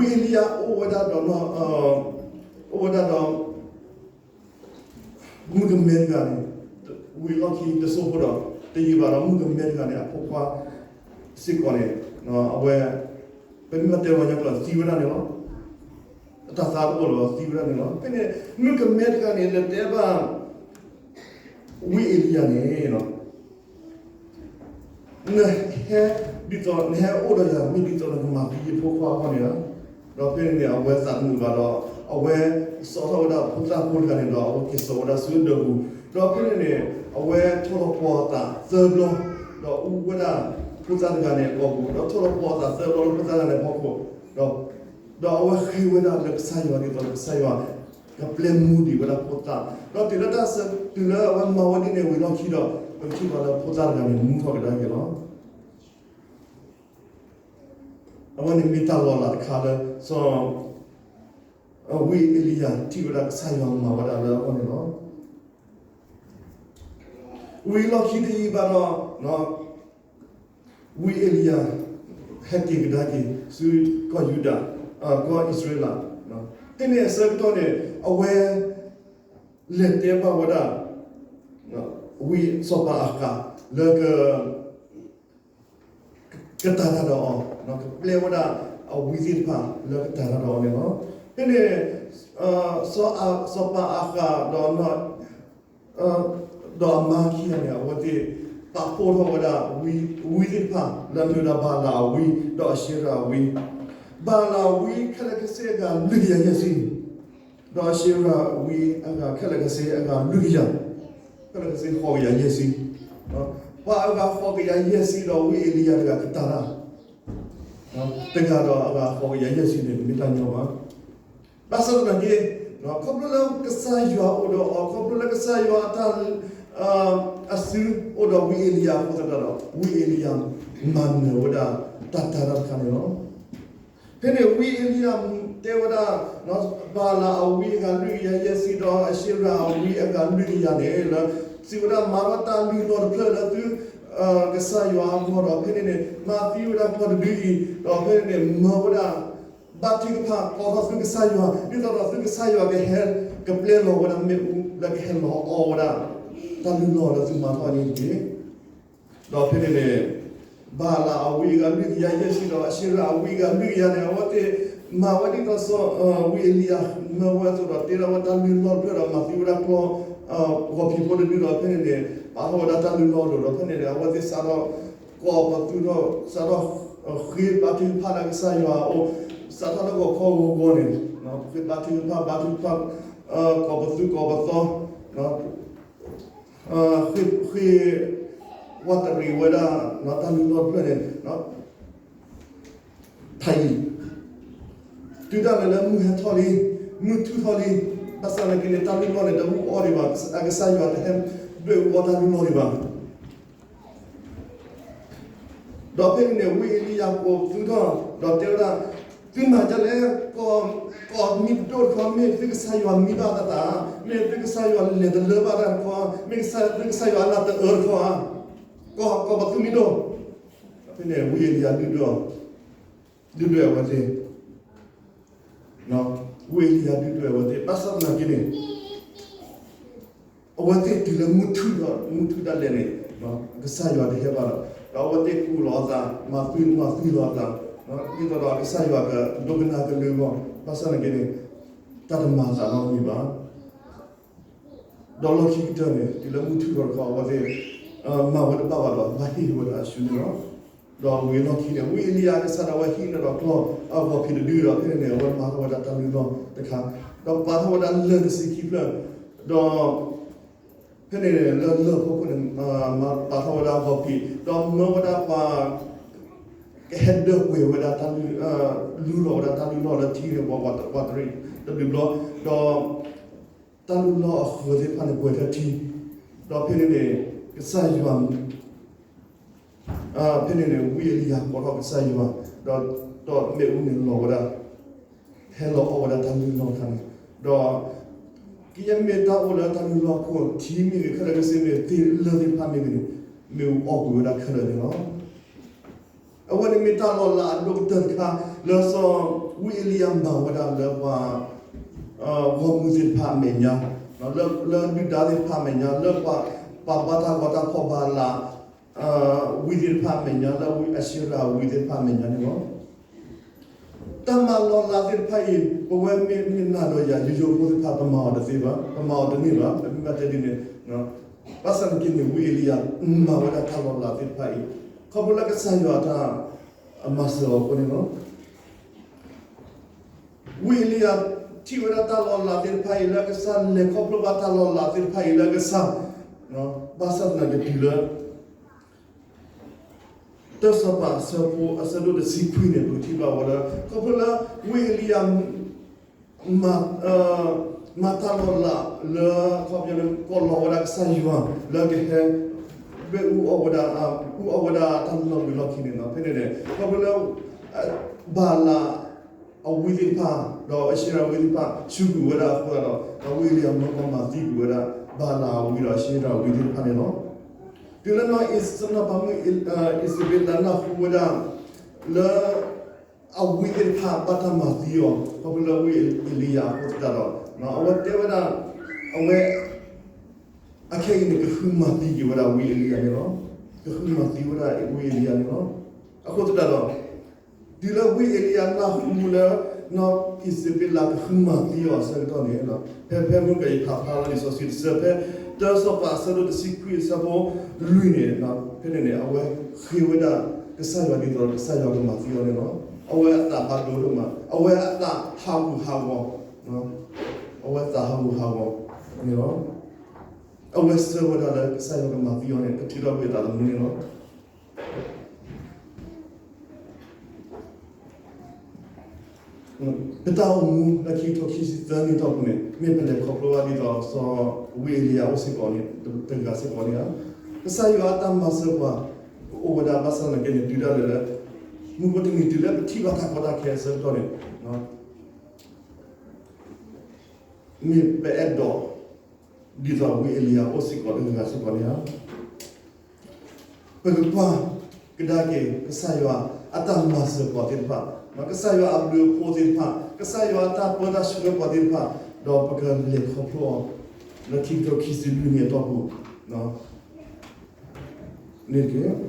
ယၤအိၣ်ဝဲဒၣ်ဒီး အိၣ်ဝဲဒၣ်ဒီး မုၣ်ကမဲတဂၤန့ၣ် ဝံၤလီၢ်ခံတစိၢ်ဖိဒီး တယံာ်ဘၣ်ဒီးမုၣ်ကမဲတဂၤန့ၣ် အဖိခွါစ့ၢ်ကီးန့ၣ် အဝဲ ပမ့ၢ်တဲဝဲညါကျိာ်သံဝဲဒၣ်န့ၣ်လီၤ. အတၢ်သါတအိၣ်လၢၤဘၣ်သံဝဲဒၣ်န့ၣ်လီၤ. ဖဲန့ၣ် မုၣ်ကမဲတဂၤန့ၣ် လဲၤတဲဘၣ် ဝံအ့လံယၤန့ၣ် နဟဲ ဒ်သိးနဟဲအိၣ်ဒီးယၤ မ့ၢ်ဒ်သိးနကမၤသံယဖိခွါအဂီၢ်န့ၣ်လီၤ. ဒီးဖဲန့ၣ်န့ၣ် အဝဲသးတမုာ်ဘၣ်ဒီး အဝဲစိာ်ထီၣ်ဝဲဒၣ်ဖိသၣ်ဖိတဂၤန့ၣ်ဒီး အဝဲက့ၤစိာ်ဝဲဒၣ်ဆူအဒၢးပူၤ, ဒီးဖဲန့ၣ်န့ၣ် အဝဲထိၣ်လီၤပှီၤအသးသၢဘျီ, ဒီးအူဝဲဒၣ်ဖိသၣ်တဂၤန့ၣ်အကိာ်ပူၤ, ဒီးထိၣ်လီၤပှီၤအသးသၢဘျီလၢဖိသၣ်တဂၤန့ၣ်အဖီခိၣ်, ဒီး ဒီးအဝဲဃ့ဝဲဒၣ်လၢကစၢ်ယွၤဒ်သိးလၢကစၢ်ယွၤ ကပျဲမူဒံးဝဲဒၣ်ဖိသၣ်, ဒီးတုၤလၢတၢ်ဆၢ တုၤလၢအဝဲမၤဝဲဒ်န့ၣ်ဝံၤလီၢ်ခံဒီး ပကထံၣ်ဘၣ်လၢဖိသၣ်တဂၤန့ၣ် မူထီၣ်ကဒါက့ၤလီၤ. အဝဲန့ၣ်မ့ၢ်တၢ်လီၤလးတခါလၢ စီၤ ဝံအ့လံယၤထံၣ်ဝဲဒၣ်ကစၢ်ယွၤမၤဝဲဒၣ်လၢအဂီၢ်န့ၣ်လီၤ. ဝံၤလီၢ်ခံတယံာ်ဘၣ်ဒီး ဝံအ့လံယၤ ဟဲက့ၤကဒါက့ၤ ဆူကီၢ်ယူဒၤ ကီၢ်အံၣ်စရ့လး, ဖဲန့ၣ်အဆၢကတီၢ်န့ၣ် အဝဲ လဲၤတဲဘၣ်ဝဲဒၣ် ဝံစီၤပၤအၤဃး လၢက ကတၢ်တၢ်ဒီးအီၤ, ကပျဲဝဲဒၣ်အဝံသ့ၣ်တဖၣ်လၢကတၢ်တၢ်ဒီးအီၤန့ၣ်လီၤ. ဖဲန့ၣ် စီၤပၤအၤဃးဒီး ဒီးအမါခံဂၤန့ၣ် အဝဲသ့ၣ်ပာ်ဖှိၣ်ထီၣ်ဝဲဒၣ် ဝံသ့ၣ်တဖၣ်လၢအမ့ၢ်ဝဲဒၣ် ဘၤလးအဝံ ဒီးအၤၡ့ရၤအဝံ, ဘၤလးအဝံခဲလၢာ်ခဲဆ့အဂၤလွံၢ်ကယၤယဲၢ်ဆံ, ဒီးအၤၡ့ရၤအဝံအဂၤခဲလၢာ်ခဲဆ့အဂၤလွံၢ်ကယၤ, ခဲလၢာ်ခဲဆ့ဃိးကယၤယဲၢ်ဆံ, ပှၤအဂၤဃိးကယၤယဲၢ်ဆံဒီးဝံအ့လံယၤတဂၤကတၢ်တၢ် တဂၤဒီးအဂၤဃိးကယၤယဲၢ်ဆံန့ၣ် တမ့ၢ်တၢ်ညီဘၣ်. ဘၣ်ဆၣ်သနာ်က့ ခီဖျိလၢကစၢ်ယွၤအိၣ်ဒီးအီၤ, ခီဖျိလၢကစၢ်ယွၤအတၢ် အစုအိၣ်ဒီးဝံအ့လံယၤအဃိသတးဒီး ဝံအ့လံယၤမၤနၢၤဝဲဒၣ်တၢ်တၢ်တၢ်တခါန့ၣ်လီၤ. ဖဲန့ၣ်ဝံအ့လံယၤတဲဝဲဒၣ် ဘၤလးအဝံအဂၤလွံၢ်ကယၤယဲၢ်ဆံဒီး အၤၡ့ရၤအဝံအဂၤလွံၢ်ကယၤန့ၣ် လၢစံးဝဲဒၣ် မၤထီၣ်တၢ်လုၢ်လီၢ်တဖျၢၣ်လၢသု ကစၢ်ယွၤအဂီၢ်ဒီး ဖဲန့ၣ်န့ၣ် မၤသံဝဲဒၣ်ကျီၢ်တဒုအံၤ, ဒီးဖဲန့ၣ်န့ၣ် မၢဝဲဒၣ် ဘါထုကဖၣ်ကိးထီၣ်သုကစၢ်ယွၤ ဒ်သိးဒီးသုကစၢ်ယွၤကဟဲကပျဲလီၤဝဲဒၣ်မ့ၣ်အူ လၢကဟဲလီၤအီဝဲဒၣ် တၢ်လုၢ်လီၢ်လၢသုမၤထီၣ်န့ၣ်တက့ၢ်. ဒီးဖဲန့ၣ်န့ၣ် ဘၤလးအဝံအဂၤလွံၢ်ကယၤယဲၢ်ဆံဒီး အၤၡ့ရၤအဝံအဂၤလွံၢ်ကယၤန့ၣ် အဝဲသ့ၣ်မၤဝဲဒ်သိးစီၤ ဝံအ့လံယၤမၢဝဲအသိးဒီး တ့ထီၣ်ဝဲတၢ်လုၢ်လီၢ်တဖျၢၣ်ဒီး မၤသံဝဲဒၣ်ကျီၢ် ဂီၤဖံးဖိတဒုဒီး ဖဲန့ၣ်န့ၣ် ပာ်ထီၣ်ဝဲဒၣ်တၢ်လုၢ်လီၢ်အလိၤဒီး ဖဲန့ၣ်န့ၣ် အဝဲသ့ၣ်စးထီၣ် ကိးပသူထီၣ် စးထီၣ် ဃ့ဘါထုကဖၣ်လၢကစၢ်ယွၤအအိၣ်, စးထီၣ်လၢဂီၤခီဂီၤဂီၤန့ၣ်, ဃ့ဘါထုကဖၣ် ဘါထုကဖၣ်, ကိးပသူကိးပသီ, ဃ့, ဃ့, ဝးတရံးဝဲဒၣ် တၢ်လုၢ်လီၢ်တဖျၢၣ်န့ၣ် ဖးယံၤ, တုၤဒၣ်လဲာ်လၢမုၢ်ဟဲထီၣ်လံ, မုၢ်ထူၣ်ထီၣ်လံ, ဘၣ်ဆၣ်သနာ်က့န့ၣ် တၢ်လုၢ်လီၢ်န့ၣ် တအူအီၣ်ဒံးဘၣ်, အကစၢ်ယွၤတဟဲဒွဲၣ်အူအီၣ်တၢ်လုၢ်လီၢ်ဒံးဘၣ်. ဒီးဖဲန့ၣ်န့ၣ် ဝံအ့လံယၤကိးပသူထီၣ် ဒီးတဲဝဲဒၣ်, သုမၤဒ်လဲၣ်, ကိးမံၤပဒိၣ်တခီ, မ့ၢ်သုကစၢ်ယွၤမံဘၣ်သးသး, မ့ၢ်သုကစၢ်ယွၤလဲၤတလၢဘၣ်တၢ်တခီ, မ့ၢ်သုကစၢ်ယွၤအနၢ်တအၢတခီဧါ, ကိး, ကိးပသူမံၤဒိၣ်, ဖဲန့ၣ် ဝံအ့လံယၤဒုၣ်ဒွဲၣ်, ဒုၣ်ဒွဲၣ်အဝဲသ့ၣ်, ဝံအ့လံယၤဒုၣ်ဒွဲၣ်အဝဲသ့ၣ် ဘၣ်ဆၣ်သနာ်က့န့ၣ် အဝဲသ့ၣ်တုၤလၢမုၢ်ထူၣ်ဒီး မုၢ်ထူၣ်ဒၣ်လဲာ်န့ၣ် ကစၢ်ယွၤတဟဲဘၣ်ဒီး, ဒီးအဝဲသ့ၣ်ကူၣ်လီၤအသး, မၤသံ, မၤသံလီၤအသး, ဒ်သိးဒီးကစၢ်ယွၤကဒိကနၣ်ကလုၢ်အဂီၢ်, ဘၣ်ဆၣ်သနာ်က့န့ၣ် တၢ်တမၤအသးနီတမံၤဘၣ်. ဒီးလီၢ်ခံကတၢၢ်န့ၣ် တုၤလၢမုၢ်ထူၣ်ထီၣ်တခီ အဝဲသ့ၣ် မၤဝဲတဘၣ်ဘၣ်ဒီး ဘၣ်ဟ့ၣ်ဝဲဒၣ်အၡူန့ၣ်လီၤ. ဒီးဝံၤအလီၢ်ခံန့ၣ် ဝံအ့လံယၤကစၢ်ဒၣ်ဝဲဟံးန့ၢ်ဒီးကျီၢ် အဂီၤဖံးတဒုဒီး ဖဲန့ၣ်န့ၣ် အဝဲမၤထီၣ်ဝဲဒၣ်တၢ်လုၢ်လီၢ်တခါ, ဒီးပာ်ထီၣ်ဝဲဒၣ်လၢၢ်တဆံခံဖျၢၣ်, ဒီး ဖဲန့ၣ်န့ၣ် လၢလၢၢ်ဖီခိၣ်န့ၣ် ပာ်ထီၣ်ဝဲဒၣ်အဂီၤဖံး, ဒီးမၢဝဲဒၣ်ပှၤ ကဟဲဒၢကွဲၤဝဲဒၣ်တၢ်လုၢ်, လူလီၤဝဲဒၣ်တၢ်လုၢ်လီၢ်လၢထံန့ၣ် ပှၤ, ပှၤတရံးတဘျုးဘျီ, ဒီး တၢ်လုၢ်လီၢ်အဃၢၤသ့ၣ်တဖၣ်န့ၣ် ပှဲၤထဲထံ, ဒီးဖဲန့ၣ်န့ၣ် ကစၢ်ယွၤ ဖဲန့ၣ်န့ၣ် ဝံအ့လံယၤကိးထီၣ်ကစၢ်ယွၤ, ဒီး, ဒီးမ့ၣ်အူန့ၣ်လီၤဝဲဒၣ်, ဟဲလီၤအီၣ်ဝဲဒၣ်တၢ်လုၢ်လီၢ်တခါန့ၣ်, ဒီး ကယဲၢ်မ့ၢ်တၢ်အိၣ်လၢတၢ်လုၢ်လီၢ်ခိၣ်ထံမ့ၢ်ဂ့ၤ ခဲလၢာ်ခဲဆ့မ့ၢ်ဂ့ၤ သ့ၣ်လၢၢ်သ့ၣ်တဖၣ်မ့ၢ်ဂ့ၤန့ၣ် မ့ၣ်အူအီၣ်ကွံာ်ဝဲဒၣ်ခဲလၢာ်န့ၣ်လီၤ. အဝဲန့ၣ်မ့ၢ်တၢ်လီၤလးအဒိၣ်ကတၢၢ်တခါ လၢစီၤဝံအ့လံယၤမၤဝဲဒၣ်လၢပှၤ ဂီၢ်မုၢ်သ့ၣ်တဖၣ်အမဲာ်ညါ, လၢ, လၢဒုၣ်ဒါသ့ၣ်တဖၣ်အမဲာ်ညါ, လၢပှၤ, ပှၤဘါတၢ်ဂီၤတၢ်ဖီၣ်ဘၤလး ဝံသ့ၣ်တဖၣ်အမဲာ်ညါ, လၢအၤၡ့ရၤဝံသ့ၣ်တဖၣ်အမဲာ်ညါန့ၣ်လီၤ. တၢ်မၤလီၤလးသ့ၣ်တဖၣ်အံၤ ပဝဲမ့ၢ်, မ့ၢ်နၤဒီးယၤ ယိယိဖိသ့ၣ်တဖၣ် ပမၤအီၤတသ့ဘၣ်, ပမၤအီၤတန့ၢ်ဘၣ်, ပမ့ၢ်ဘၣ်တဲဒ်န့ၣ်, ဘၣ်ဆၣ်သနာ်က့န့ၣ် ဝံအ့လံယၤမၤဝဲဒၣ်တၢ်လီၤလးသ့ၣ်တဖၣ်အံၤ, ခီဖျိလၢကစၢ်ယွၤအတၢ်, အမၤစၢၤအီၤအဃိန့ၣ်လီၤ. ဝံအ့လံယၤထံၣ်ဝဲဒၣ်တၢ်လီၤလးသ့ၣ်တဖၣ်အံၤ လၢကစၢ်လဲၤခီဖျိဘၣ်တၢ်လီၤလးသ့ၣ်တဖၣ်အံၤ လၢကစၢ်, ဘၣ်ဆၣ်သနာ်က့တုၤလၢ တၢ်စီၤပၤအဆၢဖိအဆၢဒိၣ်တဆံခွံန့ၣ် ပကထံၣ်ဘၣ်ဝဲလၢ ခီဖျိလၢဝံအ့လံယၤ မၤ, မၤတၢ်လီၤလးလၢ ခီဖျိလၢကိးလီၤဝဲဒၣ်ကစၢ်ယွၤ လၢကဟဲ ဒွဲၣ်အူအီၣ်ဝဲဒၣ်, အူအီၣ်ဝဲဒၣ်တၢ်လုၢ်လီၢ်ဝံၤလီၢ်ခံန့ၣ်လီၤ. ဖဲန့ၣ်န့ၣ် ခီဖျိလၢ ဘၤလးအဝံသ့ၣ်တဖၣ် ဒီးအၤၡ့ရၤဝံသ့ၣ်တဖၣ် စူးကွံာ်ဝဲဒၣ်အဃိသတးဒီး ဝံအ့လံယၤမၢကီၢ်မၤသံကွံာ်ဝဲဒၣ် ဘၤလးအဝံဒီးအၤၡ့ရၤဝံသ့ၣ်တဖၣ်န့ၣ်လီၤ. တုၤလၢနီၢ်အံၤ စီၤပၤမုၣ်အံၤစဘ့းလးနၢ်ဟူဝဲဒၣ် လၢ အဝံသ့ၣ်တဖၣ်ဘၣ်တၢ်မၤသံအီၤ ခီဖျိလၢဝံအ့လံယၤအဃိသတးဒီး အဝဲတဲဝဲဒၣ် အဝဲ အခဲအံၤန့ၣ် ကဃုမၤသံက့ၤဝဲဒၣ်ဝံအ့လံယၤန့ၣ်လီၤ. ကဃုမၤသံဝဲဒၣ်ဝံအ့လံယၤန့ၣ်လီၤ. အဃိသတးဒီး တုၤလၢဝံအ့လံယၤနၢ်ဟူလၢ နီၢ်အံၤစဘ့းလးကဃုမၤသံအီၤအဆၢကတီၢ်န့ၣ် ဖဲ, ဖဲမုၢ်ကယဖးဖျါလၢ လံာ်စီဆှံတဆၢ ဖဲတၢစီၤပၤအဆၢဒိၣ်တဆံခွံအဆၢဖိလွံၢ်န့ၣ် ဖဲန့ၣ်န့ၣ် အဝဲဃ့ဝဲဒၣ်ကစၢ်ယွၤဒ်သိးဒီးကစၢ်ယွၤကမၤသံအီၤန့ၣ်လီၤ. အဝဲအသးဘၣ်ဒိဒိၣ်မး, အဝဲအသးဟးဂူာ်ဟးဂီၤ, အဝဲသးဟးဂူာ်ဟးဂီၤန့ၣ်လီၤ. အဝဲဆၢဝဲဒၣ်လၢကစၢ်ယွၤကမၤသံအီၤန့ၣ် ကထုးထီၣ်ကွံာ်အသးသမူန့ၣ်လီၤ. ပတၢ်အိၣ်မူလၢခံကထိခံဆံသၢနံၣ်အတီၢ်ပူၤန့ၣ် မ့ၢ်ပလဲၤခီဖျိဘၣ်ဒ်သိး စီၤဝံအ့လံယၤအိၣ်စ့ၢ်ကီးန့ၣ် တဂၤစ့ၢ်ကီးန့ၣ်ဧါ. ကစၢ်ယွၤအတၢ်မၤစၢၤပှၤ ကအိၣ်ဝဲဒၣ်ဘၣ်ဆၣ်သနာ်က့န့ၣ် တုၤဒၣ်လဲာ်လၢ မုၢ်ပတနံၤတုၤလၢပထံၣ်ဘၣ်တၢ်ကီတၢ်ခဲအဆၢကတီၢ်န့ၣ် မ့ၢ်ပအဲၣ်ဒိး ဒ်သိးဝံအ့လံယၤအိၣ်စ့ၢ်ကီးတဂၤစ့ၢ်ကီးန့ၣ်ဧါ. ပကကွၢ်ကဒါက့ၤ ကစၢ်ယွၤအတၢ်မၤစၢၤပှၤသ့ၣ်တဖၣ်, ကစၢ်ယွၤအဘျုးအဖှိၣ်သ့ၣ်တဖၣ်, ကစၢ်ယွၤအတၢ်ပၢတၢ်ဆှၢပှၤသ့ၣ်တဖၣ်, ဒီးပကလဲၤခီဖျိအီၤ လၢခံကထိခံဆံလွံၢ်နံၣ်အတီၢ်ပူၤန့ၣ်တက့ၢ်.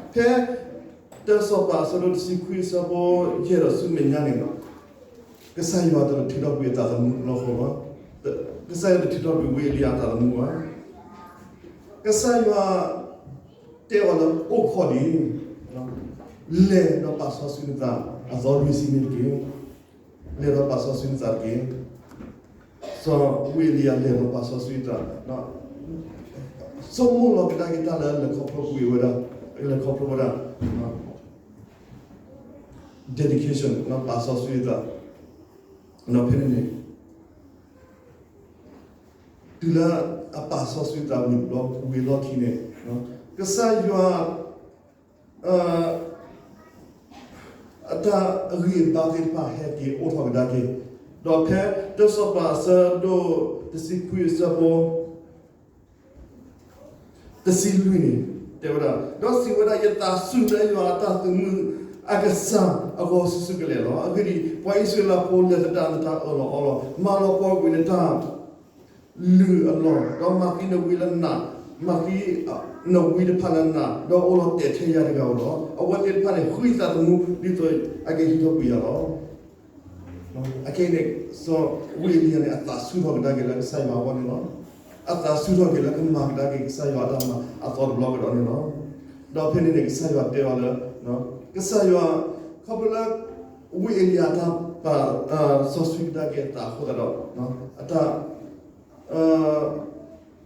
ဖဲတၢစီၤပၤအဆၢဒိၣ်တဆံခွံအဆၢဖိယဲၢ်ဒီးဆူမဲာ်ညါန့ၣ်လီၤ. ကစၢ်ယွၤတထုးထီၣ်ကွံာ်အသးသမူလီၤဃီဘၣ်. ကစၢ်ယွၤတထုးထီၣ်ကွံာ်ဝံအ့လံယၤအသးသမူဘၣ်. ကစၢ်ယွၤတဲအီၤလၢအိၣ်ခိးဒံး, လဲၤဒီးပာ်စီဆှံနသးအသီလွံၢ်ဆံန့ၣ်တက့ၢ်. လဲၤဒီးပာ်စီဆှံနသးတက့ၢ်. စီၤဝံအ့လံယၤလဲၤဒီးပာ်စီဆှံနသး, ဆိကမိၣ်လီၤကဒါက့ၤတၢ်လၢလဲၤခီဖျိကွံာ်ဝဲဒၣ်, လဲၤခီဖျိဝဲဒၣ် dedication ပာ်စီဆှံနသး, ဖဲန့ၣ်န့ၣ် တုၤလၢအပာ်စီဆှံနသးဝံၤဘျီဝံၤလီၢ်ခံန့ၣ်, ကစၢ်ယွၤ အတၢ်အဂံၢ်အဘါသ့ၣ်တဖၣ်ဟဲက့ၤအိၣ်ထီၣ်ကဒါက့ၤ, ဒီးဖဲတၢစီၤပၤအဆၢဒိၣ်တဆံခွံအဆၢဖိ တဆံလွံၢ်န့ၣ် တဲဝဲဒၣ်, ဒီးစံးဝဲဒၣ်, ယသးစူၤလၢယွၤအတၢ်သုးမုၢ်အကစၢ်အဂီၢ်ဆူၣ်ဆူၣ်ကလဲာ်လီၤ. အဂ့ၢ်ဒ်အံၤ, ပှၤအံၣ်စရ့လးဖိလဲၤသဒၣ်နတၢ်အၢၣ်လီၤအီလီၤ, မၤလီၤပှီၢ်ကွံာ်နတၢ် လုၢ်အလီၢ်, ဒီးမၤသံနဝံလၢနး, မၤသံနဝံတဖၣ်လၢနး, ဒီးအိၣ်လီၤတဲာ်ထဲယၤတဂၤဧိၤလီၤ. အဝဲသ့ၣ်တဖၣ်န့ၣ် ဃုသးသမူ ဒ်သိးအကဟံးထီၣ်ကွံာ်ယၤလီၤ. အခဲအံၤန့ၣ် စီၤဝံအ့လံယၤန့ၣ် အသးဆူၣ်ထီၣ်ကဒါက့ၤလၢကစၢ်ယွၤအဂီၢ်န့ၣ်လီၤ. အသးဆူၣ်ထီၣ်က့ၤလၢကမၤကဒါက့ၤကစၢ်ယွၤအတၢ်မၤအသီတဘျီကဒီးန့ၣ်လီၤ. ဒီးဖဲန့ၣ်န့ၣ် ကစၢ်ယွၤတဲအီၤလၢ, ကစၢ်ယွၤ, ခီဖျိလၢ ဝံအ့လံယၤတၢ်ပာ်, စီဆှံကဒါက့ၤအသးအဃိသတးဒီး, အတၢ်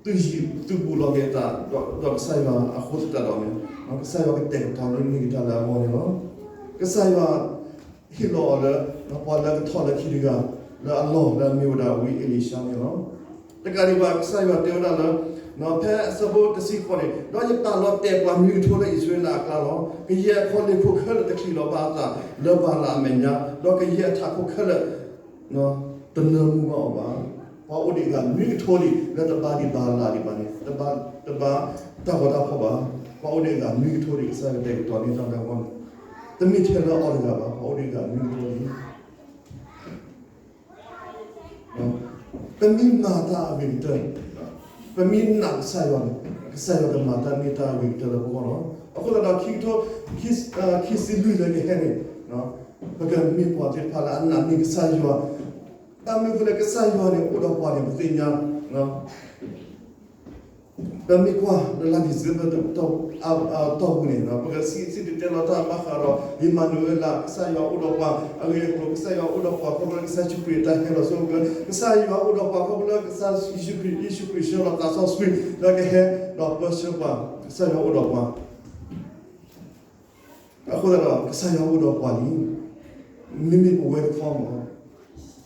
သုးယံၤသုးဘူးလီၤက့ၤအသး, ဒီးကစၢ်ယွၤအဃိသတးဒီးန့ၣ်, ကစၢ်ယွၤကတဲာ်ကတီၤန့ၢ်က့ၤတၢ်လၢအဂီၢ်န့ၣ်လီၤ. ကစၢ်ယွၤဟ့ၣ်လီၤအီၤလၢ ပှၤလၢကထီၣ်လၢခံတဂၤ လၢအလီၢ်လၢအမ့ၢ်ဝဲဒၣ်ဝံအ့လံၡါန့ၣ်လီၤ. တကးဒံးဘၣ် ကစၢ်ယွၤတဲဝဲဒၣ်လၢ ဖဲအဆၢဖိတဆံဃိးန့ၣ်, ဒီးယပာ်လီၤတဲာ်ပှၤနွံကထိလၢအံၣ်စရ့လးအကျါလီၤ. ကယဲၢ်အခီၣ်လ့ၣ်ခိၣ်ခဲလၢာ်တချံးလီၤဘၣ်အသးလၢဘၤလးအမဲာ်ညါ, ဒီးကယဲၢ်အထးခိၣ်ခဲလၢာ် တနၢမူဘၣ်အီၤဘၣ်. ပှၤအိၣ်ဒံးအဂၤနွံကထိလံ လၢတဘါဒံးဘၤလးဒံးဘၣ်န့ၣ်, တဘါ, တဘါတၢ်ဂီၤတၢ်ဖီၣ်ဘၣ်. ပှၤအိၣ်ဒံးအဂၤနွံကထိလံ ကစၢ်ယွၤကတဲာ်ကတီၤန့ၢ်တၢ်လၢအဂီၢ်န့ၣ်, တမ့ၢ်ထဲလၢအီၤတဂၤဘၣ်, ပှၤအိၣ်ဒံးအဂၤနွံကထိလံ. ပမ့ၢ်မၤတၢ်အဂ့ၤကတၢၢ်, ပမ့ၢ်နာ်ကစၢ်ယွၤန့ၣ်, ကစၢ်ယွၤကမၤတၢ်န့ၢ်တၢ်အဂ့ၤကတၢၢ်လၢပဂီၢ်လီၤ. အဃိသတးဒီး ခံကထိ ခံဆံလွံၢ်လၢကဟဲန့ၣ်, ပကမ့ၢ်ပှၤသ့ၣ်တဖၣ်လၢအနာ်န့ၢ်ကစၢ်ယွၤ, ဘၣ်မနုၤအဃိလဲၣ် ကစၢ်ယွၤန့ၣ် အိၣ်ဒီးပှၤန့ၣ် ပသ့ၣ်ညါ ပမ့ၢ်ကွၢ်လၢလါ December တီၢ်ပူၤန့ၣ် ပကစံးတဲလီၤတၢ်ဘၣ်ဃးဒီး အ့မၤနူၤအ့လး ကစၢ်ယွၤအိၣ်ဒီးပှၤ, အဂ့ၢ်အကျိၤ ကစၢ်ယွၤအိၣ်ဒီးပှၤ ခီဖျိလၢကစၢ်ယ့ၣ်ၡူးခရံာ်အတၢ်ဟဲလီၤစိၤအကျါ, ကစၢ်ယွၤအိၣ်ဒီးပှၤ ခီဖျိလၢကစၢ်ယ့ၣ်ၡူးခရံာ်, ယ့ၣ်ၡူးခရံာ်ဆှၢလီၤသးစီဆှံ လၢကဟဲဒီးပၢဆှၢပှၤ, ကစၢ်ယွၤအိၣ်ဒီးပှၤ အဃိသတးဒီး ကစၢ်ယွၤအိၣ်ဒီးပှၤလံ, မ့မ့ၢ်ပဝဲတခီမ့ၢ်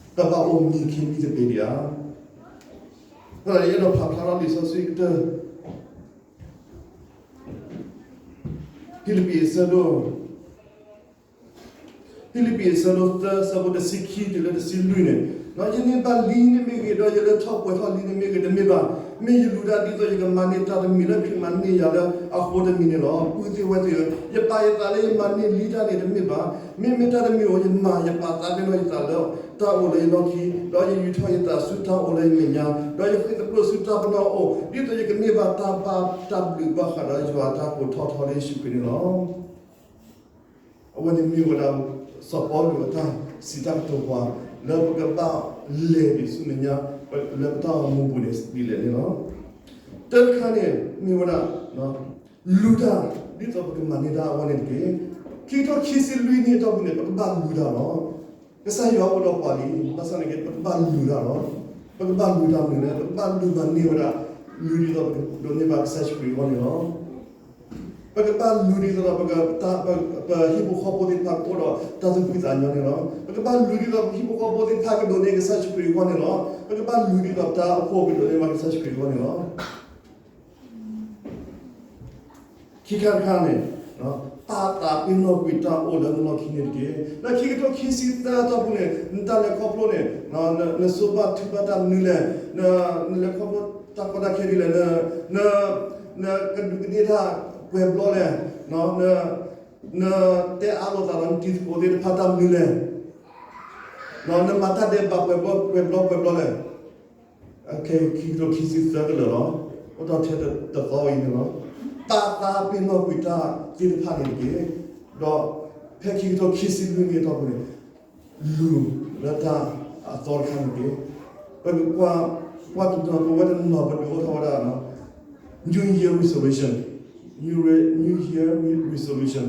တၢ်ဘၣ်အိၣ်မံခံမံသပ့ၤဒံးဧါ. အဃိသတးဒီး ယအဲၣ်ဒိးဖးဖျါထီၣ်လံာ်စီဆှံကတၢၢ် ဖံလံးပံးအဆၢဒိၣ်, ဖံလံးပံးအဆၢဒိၣ်သၢ အဆၢဖိတဆံခံတုၤလၢတဆံလွံၢ်န့ၣ်, ယန့ၢ်ဘၣ်လံန့ၣ်မ့ၢ်ဂ့ၤ, ဒီးယလၢထီၣ်ပှဲၤထီၣ်လံန့ၣ်မ့ၢ်ဂ့ၤ, တမ့ၢ်ဘၣ်. မ့ၢ်ယလူၤတၢ်ဒ်သိးယကမၤန့ၢ်တၢ်တမံၤလၢခရံာ်မၤန့ၢ်ယၤလၢအဃိတမံၤန့ၣ်လီၤ. ပုၢ်သ့ၣ်ဝဲၢ်သ့ၣ်ဧၢ, ယပာ်ယသးလၢယမၤန့ၢ်လံတၢ်န့ၣ်တမ့ၢ်ဘၣ်. မ့မ့ၢ်တၢ်တမံၤဧိၤ ယမၤ ယပာ်သးပ့ၤနီၣ်ယသးလၢတၢ်အိၣ်လၢယလီၢ်ခံ, ဒီးယယူးထီၣ်ယသးဆူတၢ်အိၣ်လၢယမဲာ်ညါ, ဒီးယဃ့ၢ်သပျိၢ်ဆူတၢ်ပနီၣ်အအိၣ်, ဒ်သိးယကန့ၢ်ဘၣ်တၢ်ဘၣ်တၢ်ဘျုးဘၣ်ဃးဒီးယွၤအတၢ်ကိးထီၣ်ထီလၢယ့ၣ်ၡူးခရံာ်န့ၣ်လီၤ. အဝဲန့ၣ်မ့ၢ်ဝဲဒၣ် စီၤပီလူးအတၢ်စံးတၢ်ကတိၤပှၤ လၢပကဘၣ်လဲၤဒံးဆူမဲာ်ညါ လၢပတၢ်အိၣ်မူပူၤန့ၣ်ဒ်လဲၣ်န့ၣ်လီၤ. တၢတခါန့ၣ် မ့ၢ်ဝဲဒၣ် လူၤတၢ် ဒ်သိးပကမၤန့ၢ်တၢ်အဂီၢ်န့ၣ်တက့ၢ်. ခံကထိခံဆံလွံၢ်နံၣ်အတီၢ်ပူၤန့ၣ် ပကဘၣ်လူၤတၢ်လီၤ. ကစၢ်ယွၤအိၣ်ဒီးပှၤလံ, ဘၣ်ဆၣ်န့ၣ်က့ ပကဘၣ်လူၤတၢ်လီၤ. ပကဘၣ်လူၤတၢ်မနုၤလဲၣ်, ပကဘၣ်လူၤမၤန့ၢ်ဝဲဒၣ် လူၤဒ်သိးပကဒိးန့ၢ်ဘၣ်ကစၢ်ယ့ၣ်ၡူးခရံာ်အဂီၢ်န့ၣ်လီၤ. ပကဘၣ်လူၤဒ်သိးဒီး ပက, ပဟံၣ်ဖိဃီဖိသ့ၣ်တဖၣ်ကအိၣ်ဒီးတၢ်သူၣ်ဖှံသးညီန့ၣ်လီၤ. ပကဘၣ်လူၤဒ်သိး ပဟံၣ်ဖိဃီဖိသ့ၣ်တဖၣ်ကဒိးန့ၢ်ကစၢ်ယ့ၣ်ၡူးခရံာ်အဂီၢ်န့ၣ်လီၤ. ပကဘၣ်လူၤဒ်သိးပတၢ်အိၣ်ဖှိၣ်ကဒိးန့ၢ်ဘၣ်ကစၢ်ယ့ၣ်ၡူးခရံာ်အဂီၢ်န့ၣ်လီၤ. ခံခါတခါန့ၣ်, ပာ်သးပ့ၤနီၣ်ကွံာ်တၢ်အိၣ်လၢနလီၢ်ခံန့ၣ်တက့ၢ်. လၢခံကထိခံဆံသၢအတီၢ်ပူၤန့ၣ် နတၢ်လဲၤခီဖျိန့ၣ်, နစိဘၣ်ထုဘၣ်တၢ်မနုၤလဲၣ်, နလဲၤခီဖျိတၢ်ကီတၢ်ခဲဒ်လဲၣ်, နကဒူးကဒ့ၣ်တၢ်ပှဲၤဘျီလဲၣ်, နတဲအါလိာ်သးဒီးနတံၤသကိးသ့ၣ်တဖၣ်တၢ်မနုၤလဲၣ်, နမၤတၢ်ဒဲးဘးပှဲၤဘျီပှဲၤဘျီပှဲၤဘျီလဲၣ်. အခဲခံကထိခံဆံသၢကလၢာ်လီၤ. အိၣ်ထီၣ်ထဲတသီအံၤန့ၣ်လီၤ. ပာ်သးပ့ၤနီၣ်ကွံာ်တၢ်သ့ၣ်တဖၣ်န့ၣ်တက့ၢ်. ဒီးဖဲခံကထိခံဆံလွံၢ်နံၣ်အတီၢ်ပူၤန့ၣ် လူၤလၢတၢ်အသီတခါန့ၣ်တက့ၢ်. ပကကွၢ်, ကွၢ်တနီၤ ပဝဲတနီၤပဒုးအိၣ်ထီၣ်ဝဲဒၣ် New Year Resolution, New Year Re-, New Year Re-, Resolution.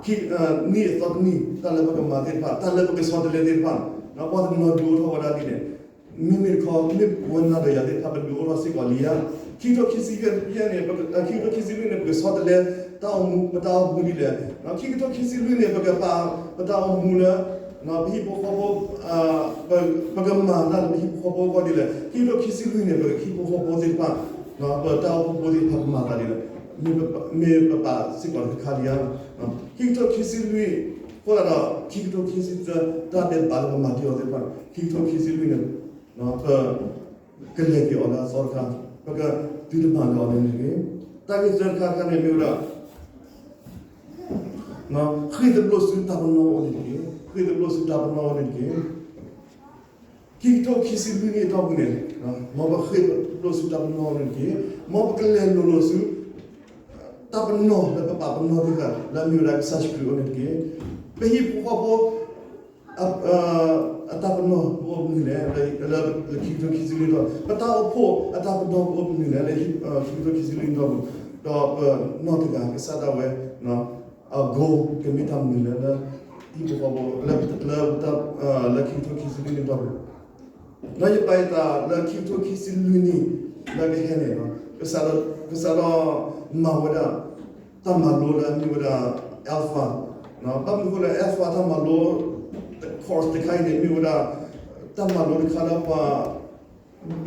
ခံ, နံၣ်အသီတနံၣ် တၢ်လၢပကမၤသ့ၣ်တဖၣ်, တၢ်လၢပကဆီတလဲသ့ၣ်တဖၣ်, ပှၤတနီၤဒုးအိၣ်ထီၣ်ဝဲဒၣ်ဒ်န့ၣ်, မ့မ့ၢ်တခီ မ့ၢ်ပဝဲနၤဒီးယၤသ့ၣ်တဖၣ် ပဒုးအိၣ်ထီၣ်စ့ၢ်ကီးလံဧါ. ခံကထိခံဆံယဲၢ်န့ၣ်, ခံကထိခံဆံလွံၢ်န့ၣ် ပကဆီတလဲတၢ်အိၣ်မူ, ပတၢ်အိၣ်မူဒ်လဲၣ်. ခံကထိခံဆံလွံၢ်န့ၣ် ပကပာ်ပတၢ်အိၣ်မူလၢ ပဟံၣ်ဖိဃီဖိ, ပ, ပကမၤတၢ်လၢပဟံၣ်ဖိဃီဖိအဂီၢ်ဒ်လဲၣ်. ခံကထိခံဆံလွံၢ်န့ၣ် ပဟံၣ်ဖိဃီဖိသ့ၣ်တဖၣ်, ပတၢ်အိၣ်ဖှိၣ်ဖိသ့ၣ်တဖၣ် ပမၤသးဒ်လဲၣ်. မ့ၢ်ပပာ်စ့ၢ်ကီးတခါခါလံဧါ. ခံကထိခံဆံလွံၢ်, အဃိသတးဒီး ခံကထိခံဆံသၢ တၢ်ဒဲးဘးလၢပမၤတ့ၢ်အီၤသ့ၣ်တဖၣ်, ခံကထိခံဆံလွံၢ်န့ၣ် ပကလဲၤက့ၤအီၤလၢအသီတခါ, ပကသုတမၤလၢအီၤန့ၣ်တက့ၢ်. တၢ်ဂ့ၢ်သၢတခါတခါန့ၣ်မ့ၢ်ဝဲဒၣ် ဃ့ၢ်သဘျိၣ်ဆူတၢ်ပနီၣ်အိၣ်န့ၣ်တက့ၢ်. ဃ့ၢ်သဘျိၣ်ဆူတၢ်ပနီၣ်အိၣ်န့ၣ်တက့ၢ်. ခံကထိခံဆံလွံၢ်နံၣ်အတီၢ်ပူၤန့ၣ်, မ်ပဃ့ၢ်သဘျိၣ်ဆူတၢ်ပနီၣ်အိၣ်န့ၣ်တက့ၢ်. မ်ပကလဲၤလိၤလိၤဆူ တၢ်ပနီၣ်လၢပပာ်ပနီၣ်သ့ၣ်တဖၣ် လၢအမ့ၢ်ဝဲဒၣ်ကစၢ်ယ့ၣ်ၡူးခရံာ်အအိၣ်န့ၣ်တက့ၢ်. ပဟံၣ်ဖိဃီဖိ အတၢ်ပနီၣ်ကအိၣ်မနုၤလဲၣ်, လၢခံကထိခံဆံလွံၢ်အတီၢ်, ပတၢ်အိၣ်ဖှိၣ်အတၢ်ပနီၣ်ကအိၣ်မနုၤလဲၣ်, လၢခံကထိခံဆံလွံၢ်အတီၢ်ပူၤ, ဒီးပနီၢ်တဂၤ ကစၢ်ဒၣ်ဝဲ အ goal ကမ့ၢ်တၢ်မနုၤလဲၣ် လၢဟံၣ်ဖိဃီဖိ လၢ လၢခံကထိခံဆံလွံၢ်နံၣ်အတီၢ်ပူၤ, ဒီးယပာ်ယသးလၢခံကထိခံဆံလွံၢ်နံၣ်လၢကဟဲန့ၣ်, ကစၢ်, ကစၢ်ဒီးမၤဝဲဒၣ် တၢ်မၤလိလၢအမ့ၢ်ဝဲဒၣ် Alpha, ဘၣ်မနုၤအဃိလဲၣ် Alpha တၢ်မၤလိ course တခါအံၤန့ၣ် မ့ၢ်ဝဲဒၣ် တၢ်မၤလိတခါလၢပှၤ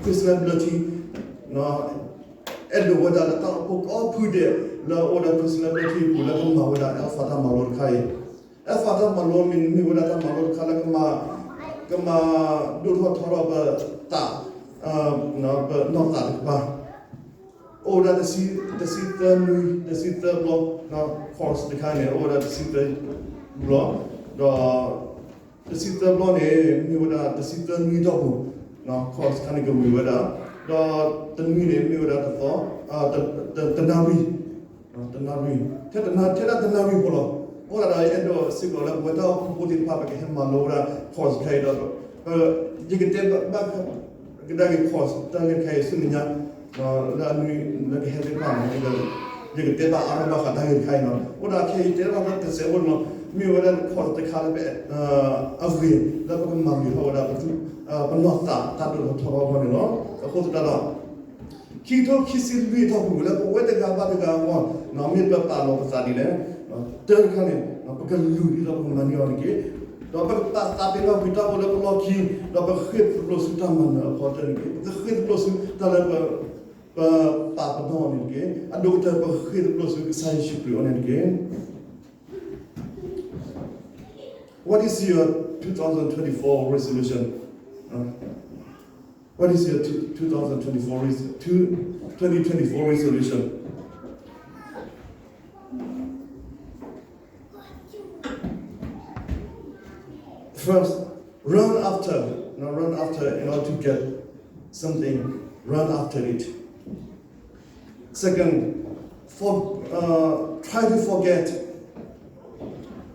Christian ဘျၢထံ အဲၣ်ဒိးဝဲဒၣ်လၢတၢ်အိၣ်ဖှိၣ်ကိးဖုဒဲး လၢအအိၣ်ဒီး Christian ဘျၢထံအပူၤ လၢကမၤဝဲဒၣ် Alpha တၢ်မၤလိတခါအံၤ, Alpha တၢ်မၤလိမ့ၢ်မ့ၢ်ဝဲဒၣ်တၢ်မၤလိတခါလၢ ကမၤဒိၣ်ထီၣ်ထီထီၣ်ပသး, ပနီၢ်သးတကပၤ, အိၣ်ဝဲဒၣ်တဆံ, တဆံသၢနွံ, တဆံသၢဘျီ, course တခါန့ၣ် အိၣ်ဝဲဒၣ်တဆံသၢဘျီ, ဒီး တဆံသၢဘျီန့ၣ် မ့ၢ်ဝဲဒၣ်တဆံသၢနွံအတီၢ်ပူၤ, course တခါန့ၣ်ကဝံၤဝဲဒၣ်, ဒီးတနွံန့ၣ် မ့ၢ်ဝဲဒၣ်တသီ, တနၣ်ရံၣ်, တနၣ်ရံၣ်, ထဲတနၣ်, ထဲဒၣ်တနၣ်ရံၣ်ဖိလီၤ. အဃိသတးဒီး ယအဲၣ်ဒိးစ့ၢ်ကီးလၢပဝဲတၢ်အိၣ်ဖှိၣ်ဖိသ့ၣ်တဖၣ် ပကဟဲမၤလိဝဲဒၣ် course တခါအံၤဒီး, ယကတဲဘၣ် ကဒါက့ၤ course တၢ်ဂ့ၢ်တခါအံၤဆူမဲာ်ညါ, လၢအနွံလၢကဟဲသ့ၣ်တဖၣ်န့ၣ်, ယကတဲဘၣ်အါထီၣ်ဘၣ်ဃးတၢ်ဂ့ၢ်တခါအံၤလီၤ. အဃိသတးခဲအံၤ ယတဲဘၣ်လၢတစဲးဖိန့ၣ်လီၤ, မ့ၢ်ဝဲဒၣ် course တခါလၢပ, အဂ့ၤလၢပကမၤဂ့ၤထီၣ်ဝဲဒၣ် ပနီၢ်သးတၢ်ဒိၣ်ထီၣ်ထီထီၣ်အဂီၢ်န့ၣ်လီၤ. အဃိသတးဒီး ခံကထိခံဆံလွံၢ်အတီၢ်ပူၤလၢပဝဲတဂၤဘၣ်တဂၤအဂီၢ်, မ့ၢ်ပပာ်လီၤပသးဒ်လဲၣ်, တၢတခါန့ၣ် ပကလူၤဒ်သိးပကမၤန့ၢ်အီၤန့ၣ်တက့ၢ်, ဒီးပကပာ်သးပ့ၤနီၣ်ကွံာ်တၢ်အိၣ်လၢပလီၢ်ခံ, ဒီးပဃ့ၢ်သဘျိၣ်ဆူတၢ်မၤနၢၤအဖီတၢၢ်န့ၣ်တက့ၢ်, ပကဃ့ၢ်သဘျိၣ်ဆူတၢ်လၢပ, ပပာ်ပနီၣ်အီၤန့ၣ်တက့ၢ်, အဒိၣ်ကတၢၢ်ပဃ့ၢ်သဘျိၣ်ဆူကစၢ်ယ့ၣ်ၡူးခရံာ်အအိၣ်န့ၣ်တက့ၢ်. What is your two thousand twenty-four resolution? Uh, what is your two, two thousand twenty-four res-, two, twenty twenty-four resolution? First, run after. Now, run after in order to get something. Run after it. Second, for, uh, try to forget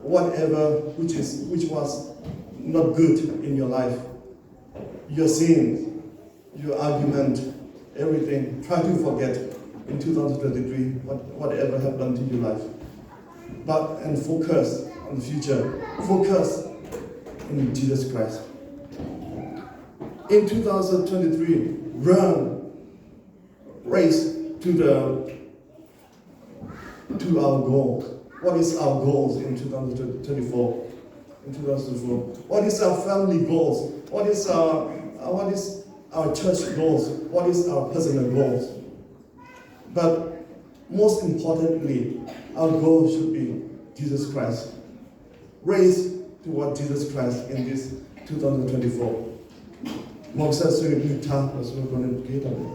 whatever which is, which was not good in your life. Your sins, your argument, everything. Try to forget in two thousand twenty-three what, whatever happened to your life. But, and focus on the future. Focus in Jesus Christ. In two thousand twenty-three, run, race to the, to our goal. What is our goals in two thousand twenty-four? In two thousand twenty-four, what is our family goals? What is our, uh, what is our church goals? What is our personal goals? But most importantly, our goal should be Jesus Christ. Race toward Jesus Christ in this two thousand twenty-four. မ်ကစၢ်ဆိၣ်ဂ့ၤကလုၢ်ကထါ ဒီးဆိၣ်ဂ့ၤန့ၣ်တက့ၢ်.